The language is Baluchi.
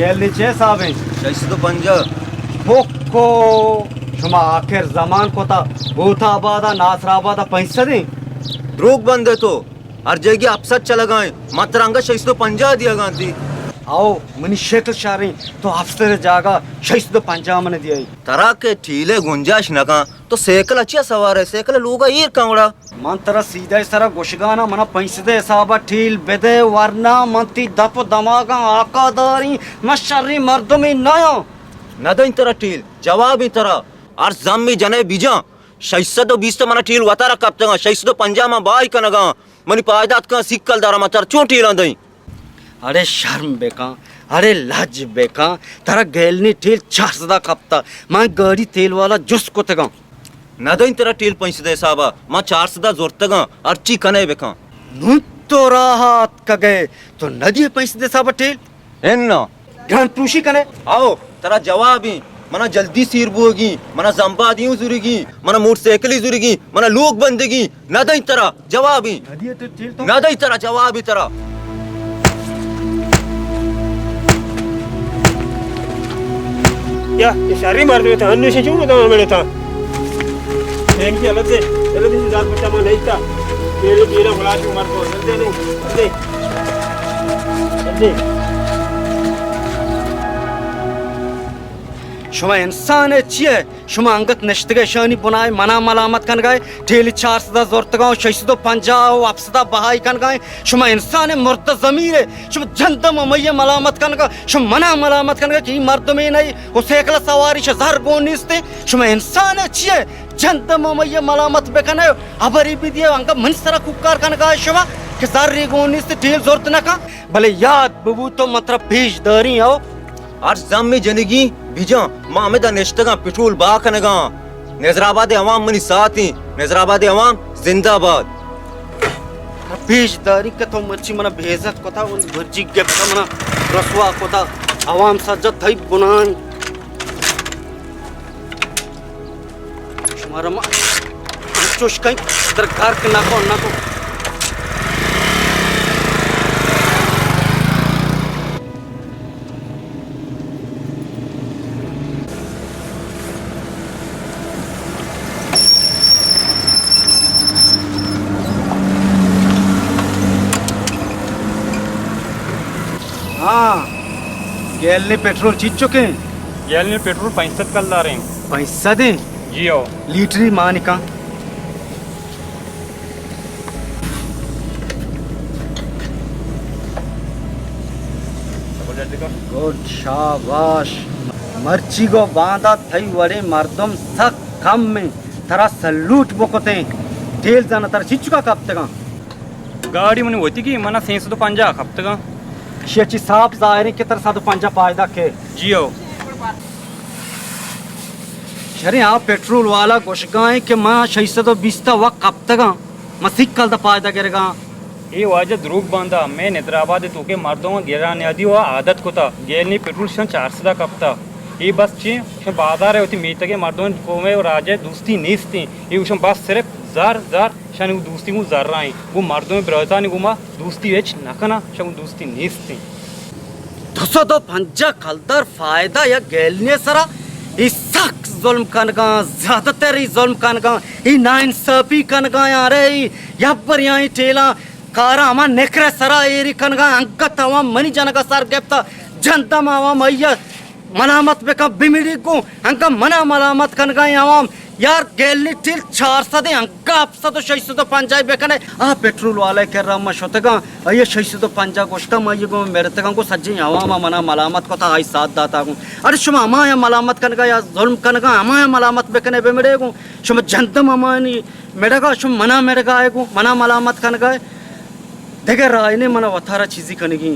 گیلنی چے حساب ایں؟ شش سد و پنجاہ۔ پکو، شما آخر زمان کتا، بوتا آبادا، ناصر آبادا پنچ سد ایں۔ دروگ بندے تو، ہر جاگہ ہپت سد چلگائیں، من ترا انگا شش سد و پنجاہ دیگاں تی۔ او، منی شکل شریں، تو ہپت سد جاگہ شش سد و پنجاہ من دیئے۔ ترا کہ ٹیلے گنجائش نکاں، تو سیکل ء چیا سوار ئے؟ سیکل ء لوگ ء ایر کن وڑا۔ من ترا سیدھا سرا گوشگانا، منا پنچ سد ء حساب ء ٹیل بدے، ورنا من تی دپ و دماغاں آکا داریں، من شریں مردمے نیاں۔ ندئیں ترا ٹیل، جوابیں ترا۔ ہر زمی جنے بیجاں، شش سد و بیست منا ٹیل وتارا کپتگاں، شش سد و پنجاہ من بہائی کنگاں، منی پائداد کن سیکل دارا، من ترا چون ٹیلاں دئیں؟ اڑے شرم بکن، اڑے لج بکن، ترا گیلنی ٹیل چار سد ء کپتا، من گاڑی تیل والا جست کتگاں۔ ندئیں ترا ٹیل پنچ سد ء حساب ء، من چار سد ء زرتگاں، ہرچی کنے بکن۔ نوں تو راہ ء اتکگ ئے، تو ندیئے پنچ سد ء حساب ء ٹیل؟ اناں۔ گران پروشی کنے؟ آؤ، ترا جواب ایں، منا جلدی سیر بوگی، منا زمبادیوں زورگی، منا موٹر سائیکلی زورگی، منا لوگ بندگی، ندئیں ترا جواب ایں۔ ندیئے تو ٹیل تو؟ ندئیں ترا جواب ایں ترا۔ یا، اے شری مردم تا، انو شی چون دان مڑے تا۔ اینکی الگ دے، الگ دے، زیاد بچا ما نہیں تا۔ میرے، میرا بڑا جو مردم، الگ دے نہیں، الگ دے۔ الگ دے۔ شما انسان چیئے؟ شما انگت نشتگئے، شانی بنائے منا ملامت کنگائے، ٹیلی چار سد ء زرتگاں و شش سد و پنجاہ و ہپت سد ء بہائی کنگائے۔ شما انسان مردہ ضمیرے، شما جندم ہمئی ملامت کنگا، شما منا ملامت کنگا کہ ای مردمے نئی و سیکل سواری شہ زر گون نیستے۔ شما انسان چیئے؟ جندم ہمئی ملامت بکنے، ہبری بدیے، انگا من سرا کوکار کنگا شما کہ زر گون نیستے، ٹیل زرت نکا۔ بلے یاد ببو تو من ترا پیش داریں او۔ ہر زمی جنگی بجاں، ما ہمدا نشتگاں، پٹرول بہا کنگاں۔ نظر آباد عوام منی ساتھ ایں، نظر آباد عوام زندہ باد۔ پیش داری کہ تو مرچی منا بے عزت کتا، اون گرجی گپتا منا رسوا کتا، عوام سجا تئی بنائیں۔ شمارا ما چوش کئی در کار کہ نکو، نکو۔ ہاں، گیلنی پٹرول چیچکیں؟ گیلنی پٹرول پنچ سد کلداریں۔ پنچ سد ایں؟ جی ہو۔ لیٹری مانکاں۔ گڈ، شاباش۔ مرچی گو باندا تئی وڑیں مردم سک کم انت۔ ترا سلوٹ بکتیں۔ ٹیل زاناں ترا چچکا کپتگاں؟ گاڑی منی وتیگی، منا سئے سد و پنجاہ کپتگاں۔ اشی چی صاف ظاہر انت کہ ترا سد و پنجاہ پائدگ کئے۔ جی ہو۔ شریں، آ پٹرول والا گوشگا انت کہ من شش سد و بیست ء وت کپتگاں، من سیکل داں پائدہ گرگاں۔ اے واجہ دروگ باندا، مئے نظر آباد ء توکیں مردماں گرانیادی ء عادت کتا، گیلنی پٹرول شان چار سد ء کپتا۔ اے بس چے؟ شان بازار ء وتی میتگ ء مردماں قوم ء راج ء دوستی نیستیں۔ اے گوشن بس صرف زر، زر، شان دوستی گوں زر ء انت، گوں مردم براتانی گوما دوستی ہچ نہ کناں، شان دوستی نیستیں۔ دو سد و پنجاہ کلدار فائدہ یک گیلنی سرا، ای سک ظلم کنگاں، زیادہ تر ای ظلم کنگاں، ای ناانصافی کنگاں، یارے ای یبر یا ای ٹیلاں کاراں ہما نکرہ سرا ایری کنگاں، انگت عوام منی جنگا سر گپتا، جندم عوام آئیا ملامت بکن، بمڑی گوں، انگا منا ملامت کنگاں عوام، یار گیلنی ٹیل چار سد انگا سد و شش سد و پنجاہ بکنے، آ پٹرول والے کرا ما شتگاں، آئی شش سد و پنجاہ گوشتا، ما آئی گوں مڑتگاں، گوں سجیں عوام ء منا ملامت کتا، آئی ساتھ داتا گوں۔ اڑے شما ہمایا ملامت کنگا یا ظلم کنگا، ہمایا ملامت بکنے بمڑے گوں۔ شما جندم ہمانی مڑگا، شما منا مڑگا ئے گوں، منا ملامت کنگا ئے۔ دگہ راہ نے، منا وتارا چیزی کنگی۔